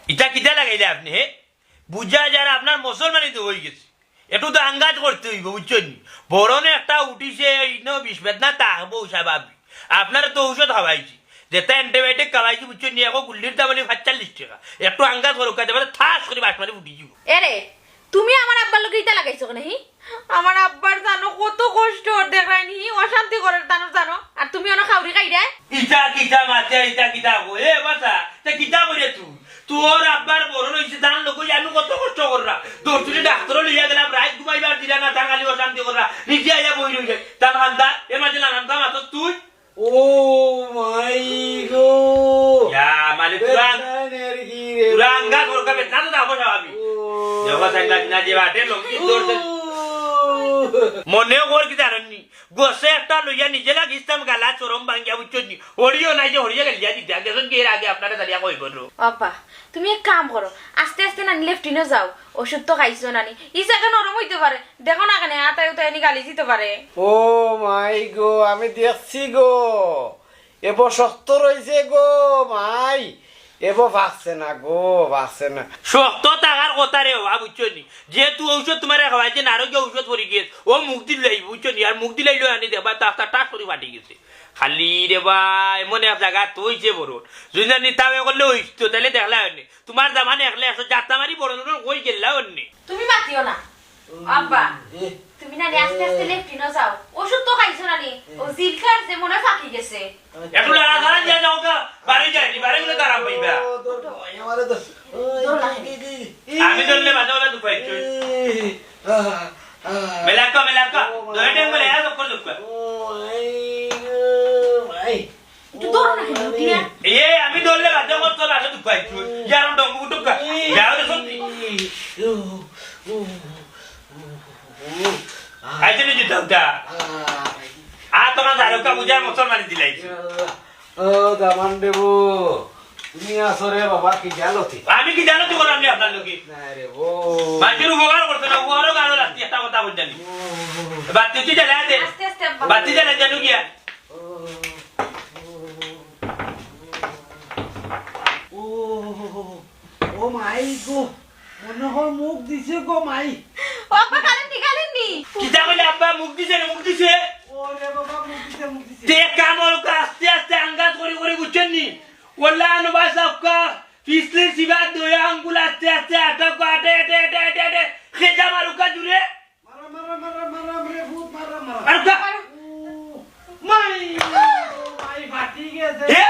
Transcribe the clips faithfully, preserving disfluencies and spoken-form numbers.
ইটা কিতা লাগাইলা আপনে, হে? বুঝা যার আপনার মুসলমানি তো অইগেছে। একটু তো আন্দাজ করতে অইবো, বুঝছইন নি? বরন একটা উঠিছে, ইনো বিষ বেদনা থাকবো স্বাভাবিক। আপনারে তো ঔষধ খাওয়াইছি, যেটা antibiotic খাওয়াইছি, বুঝছইন নি? এখন গুল্লির দাম অইলো পাঁচচল্লিশ টেকা। একটু আন্দাজ করউক্কা, দেখবা ঠাস করি বাঁশ মারি ফুটি যাইবো। এরে, তুমি আমার আব্বার লগে ইতা লাগাইছো কেনে, হি? আমার আব্বার জানো কত কষ্ট অর দেখরায়নি, হি অশান্তি করের তানর জানো, আর তুমি অনো খাউরি খাইরায়। ইতা কিতা মাতে, ইতা কিতা কয়? এ বাছা, তে কিতা কইরে তুই? তোর আব্বার বরন অইছে, তান লগে আমি কত কষ্ট কররা। দৌড় তুলি ডাক্তারো লইয়া গেলাম, রাইত ঘুমাইবার দিলা না, তান খালি অশান্তি কররা। নিজে আইয়া বই রইলে, তান হালদা, এর মাঝে নানান কাম আছস তুই। ও মাই গো। ইয়া, মালিক, তুরা, বেদনা নের কি রে? তুরা আঙ্গা করকা বেদনা তো দাবো স্বাভাবিক। ও। দেখো, সাইন না, না, যে বাটে লঙ্গি দৌড় দে। ও। মনে কর কি জানইন নি? গছে একটা লইয়া নিজে লাগিস্তাম গালা চরম ভাঙ্গিয়া, বুঝছইন নি? হরিও নাই যে হরিয়ে গালিয়া দিতা, গেছইন কি এর আগে আপনারে জানিয়া কইবো নো। আব্বা, তুমি এক কাম করো, আস্তে আস্তে নানি লেফটিনো যাও, ওষুধ তো খাইছো নানি, ই জাগা নরম অইতে পারে, দেখো না কেনে, আতায় উতায় নি গালি দিতে পারে। ও মাই গো, আমি দেখছি গো, এবো শক্ত রইছে গো, মাই, এবো ভাগছে না গো, ভাগছে না। শক্ত থাকার কথা রে বাবা, বুঝছো নি? যেহেতু ঔষধ তুমারে খাওয়াইছে, নারকীয় ঔষধ পড়ি গেছে, ও মুখ দিলাইবো, বুঝছো নি? আর মুখ দিলাইলো আনি দেখবা, তা, তা টাস করি ফাটি গেছে। খালি রে বা, এমন এক জাগা তৈছে বড়, যদি না নিতাম করলে অইতো, তাইলে দেখলা অনে। তুমার জামান একলে একশো জাতা মারি বড় নরম কই গেলা অনে। তুমি মাতিও না। আব্বা, এ, তুমি নানি আস্তে আস্তে এ। লেফটিনো যাও। ওষুধ তো খাইছো নানি? এ। ও জিলকার যে মনে হয় ফাঁকি গেছে। একটু লাড়াচাড়া দিয়া যাও গা, বাড়ি যায়নি, বাড়ি গেলে তারা পাইবা। ও, দৌড়, আমারে দৌড়। ওই, দৌড় লাগে। দি, দি, দি। আমি ধরলে বাজা ওলা দুপাই চুই। এ, আ, আ। মেলাক্কা, মেলাক্কা। ও, দোহে টেম মেলে, এ, দক্কর, দক্কর। ও, এই, ও, ভাই। একটু ধরো না কেন, দিয়া? এ, আমি ধরলে বাজা করতো না, আগে দুপাই চুই। ইয়ার ডঙ্গু টুকা। এই। যাও রে সত্যি। ও, ও, ও, ও। আইতে নি জিতা উঠা। আ, আ, তোমার দারুকা বুঝার মুসলমানি দিলাইছি। আল্লাহ। ও, দামান দেবু, তুমি আছো রে বাবা, কি জালতি? আমি কি জালতি করলাম রে আপনার লগে? না রে, ও। মাঝের উপকার করতে না, উপকারও গালো লাগছে, একটা কথা বলতে নি। ও। বাতি তুই জ্বালা দে। আস্তে আস্তে আব্বা। বাতি জ্বালা জানো গিয়া। ও, ও, ও, ও, ও। ও, ও, ও, ও। ও মাই গো, মনে হয় মুখ দিছে গো মাই। ও আব্বা, কারেন্ট নিকালেন নি? কিতা কইলে আব্বা, মুখ দিছে রে, মুখ দিছে? ও রে বাবা, মুখ দিছে, মুখ দিছে। তে এক কাম করুক্কা, আস্তে আস্তে আঙ্গাজ করি করি বুঝছেন নি? ওলা আনো বাস আউক্কা, পিছলি সিবা দয়া আঙ্গুল আস্তে আস্তে আটাউক্কা, আটে, আটে, আটে, আটে, আটে, খেজা মারুক্কা জুরে। মারা, মারা, মারা, মারা, রে ভূত, মারা, মারা। আর কা- ও, মাই, ও মাই, ফাটি গেছে। এ,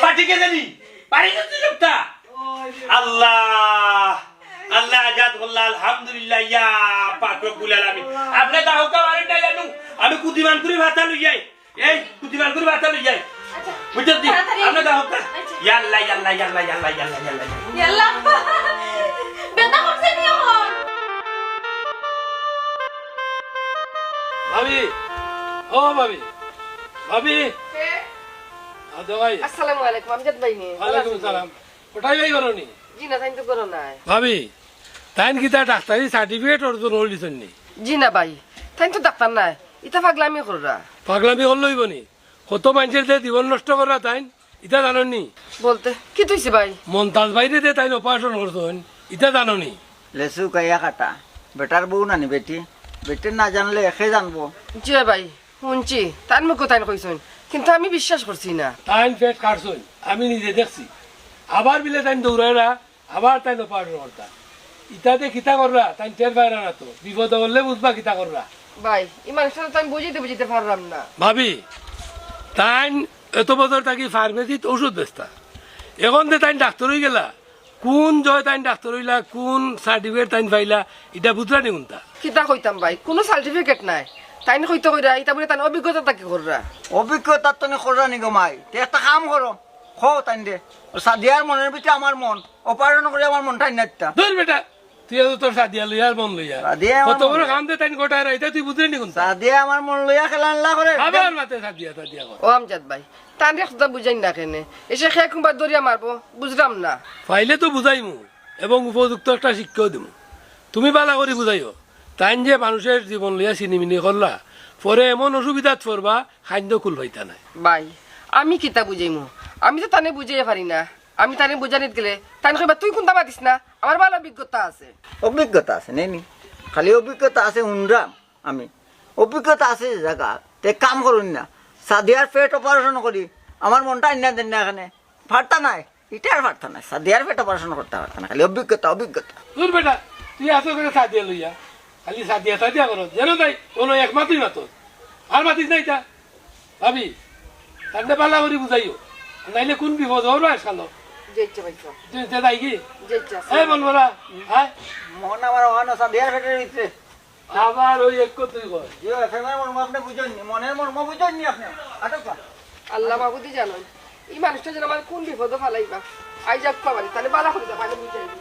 ফাটি গেছে নি? ফাটি গেছে লোকটা। ওই রে। আল্লাহ, আল্লাহ আজাদ করলা, আলহামদুলিল্লাহ, ইয়া পাক রব্বুল আলামিন। আপনি দাও কা মারেন না জানু, আমি কুদিমান করি ভাতা লই যাই। এই, তুই বার করি বাতা লই যাই। আচ্ছা, বুঝছস নি? তাড়াতাড়ি। আমরা যা হোক না। আচ্ছা। ইয়া আল্লাহ, ইয়া আল্লাহ, ইয়া আল্লাহ। ইয়া আল্লাহ, আব্বা। বেটা করছে নি এখন? ভাবি, ও ভাবি, ভাবি। কে? আ, দে ভাই। আসসালামু আলাইকুম, আমজাদ ভাই নি? ওয়ালাইকুম আসসালাম। ওটাই ভাই করো নি? জি না, তাইন তো করো নাই। ভাবি, তাইন কিতা ডাক্তারি সার্টিফিকেট অর্জন করিলিছইন নি? জি না ভাই, তাইন তো ডাক্তার নায়, ইতা পাগলামি কররা। পাগলামি করলে অইবো নি? কত মাইনষের যে জীবন নষ্ট কররা তাইন, ইতা জানইন নি? বলতে, কিতা অইছে ভাই? মন্তাজ ভাইরে যে তাইন অপারেশন করছইন, ইতা জানো নি? লেচু কাইয়া কাটা, বেটার বউ নানি বেটি, বেটি না জানলে একে জানবো। জি ভাই, হুনছি, তাইন মুখো তাইন কইছইন, কিন্তু আমি বিশ্বাস করছি না। তাইন পেট কাটছইন, আমি নিজে দেখছি। আবার বিলে তাইন দৌড়াইরা, আবার তাইন অপারেশন করতা। ইতাতে কিতা কররা, তাইন টের পাইরা না তো। বিপদে পড়লে বুঝবা কিতা কররা। ভাই, ই মানুষটারে তো আমি বুঝাইতে বুঝাইতে পারলাম না। ভাবি, তাইন এত বছর থাকি ফার্মেসিত ঔষধ বেচতা। এখন যে তাইন ডাক্তার অইগেলা, কুন জয় তাইন ডাক্তার অইলা, কুন সার্টিফিকেট তাইন পাইলা, ইটা বুঝরা নি কুনতা? কিতা কইতাম ভাই, কুনু সার্টিফিকেট নাই। তাইন কইতে কইরা, ইতা বুলে তান অভিজ্ঞতা থাকি কররা। অভিজ্ঞতা তো নি কররা নি গো মাই। তে একটা কাম করো, কও তাইন দে। সাদিয়ার মনর ভিতরে আমার মন, অপারেশন করি আমার মনটা আইনা দিতা। ধুর বেটা, তুই এত তোর সাদিয়া লইয়া আর মন লইয়া। সাদিয়া আমার কত মন বড় লইয়া। কাম দে তাইন গোটা রাইতা, তুই বুঝরে নি কুনতা? সাদিয়া আমার মন লইয়া খেলা আনলা করে। আবার মাতে সাদিয়া, সাদিয়া কর। ও আমজাদ ভাই, তানরে একটা বুঝাইন না কেনে? এসে খে কুনবা দরিয়া মারবো, বুঝলাম না। পাইলে তো বুঝাইমু এবং উপযুক্ত একটা শিক্ষাও দিমু। তুমি বালা করি বুঝাইও। তাইন যে মানুষের জীবন লইয়া ছিনিমিনি করলা, পরে এমন অসুবিধাত পড়বা, খাইন্দ কুল পাইতা নায়। ভাই, আমি কিতা বুঝাইমু? আমি তো তানে বুঝাইয়া পারি না। আমি তারে বুঝানিত গেলে তাইন কইবা, "তুই কুনতা মাতিস না, আমার ভালা অভিজ্ঞতা আছে।" অভিজ্ঞতা আছে, নেই নি? খালি অভিজ্ঞতা আছে হুনরাম আমি। অভিজ্ঞতা আছে যে জাগা। তে কাম করুন না। সাদিয়ার পেট অপারেশন করি। আমার মনটা আইনা দেন না এখানে। পারতা নায়। ইটা আর পারতা নায়। সাদিয়ার পেট অপারেশন করতা পারতা না। খালি অভিজ্ঞতা, অভিজ্ঞতা। দূর বেটা, তুই এত করে সাদিয়া লইয়া, খালি সাদিয়া সাদিয়া করো। যেন তাই, কোনো এক মাতই মাতস। আর মাতিস না ইতা। ভাবি, তান্ডে ভালা করি বুঝাইও। নাইলে কোন বিপদ ওর বয়স কালো। জি, ইচ্ছা ভাই সাহেব। তুই যে তাই কি? জি, ইচ্ছা। এই বলবো না, হ্যাঁ? মন আমার ওখানে সাদিয়ার পেটের ভিতরে। আবার ওই এক তুই কর। জি, ভাই, প্রেমের মর্ম আপনি বুঝেননি, মনের মর্ম বুঝেননি আপনি। আটক কর। আল্লাহ মাবুদি জানেন, এই মানুষটা যেন আমার কোন বিপদে ফালাইবা। আই যাক বাবা, তাহলে ভালা করি যা, মানে বুঝাই।